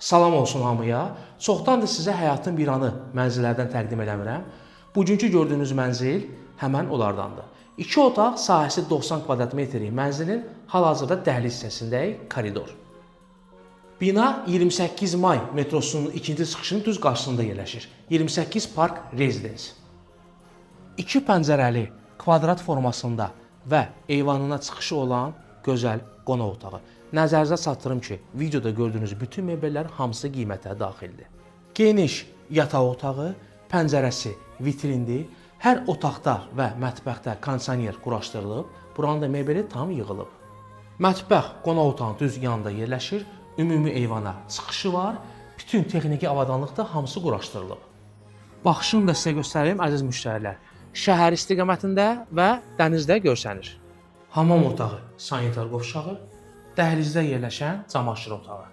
Salam olsun hamıya. Çoxdandır sizə həyatın viranı mənzillərdən təqdim eləmirəm. Bugünkü gördüyünüz mənzil həmən onlardandır. İki otaq, sahəsi 90 kvadrat metrlik mənzilin hal-hazırda dəhliz hissəsindəyik, koridor. Bina 28 may metrosunun ikinci çıxışının düz qarşısında yerləşir. 28 Park Residence. İki pəncərəli, kvadrat formasında və eyvanına çıxışı olan gözəl qonaq otağı. Nəzərinizə çatdırım ki, videoda gördüyünüz bütün mebellər hamısı qiymətə daxildir. Geniş yataq otağı, pəncərəsi vitrindir. Hər otaqda və mətbəxdə kondisioner quraşdırılıb. Buranın da mebeli tam yığılıb. Mətbəx qonaq otağının düz yanında yerləşir. Ümumi eyvana çıxışı var. Bütün texniki avadanlıq da hamısı quraşdırılıb. Baxışını da sizə göstərim, əziz müştərilər. Şəhər istiqamətində və dənizdə görsənir. Hamam otağı, sanitar qovşağı, dəhlizdə yerləşən camaşır otağı.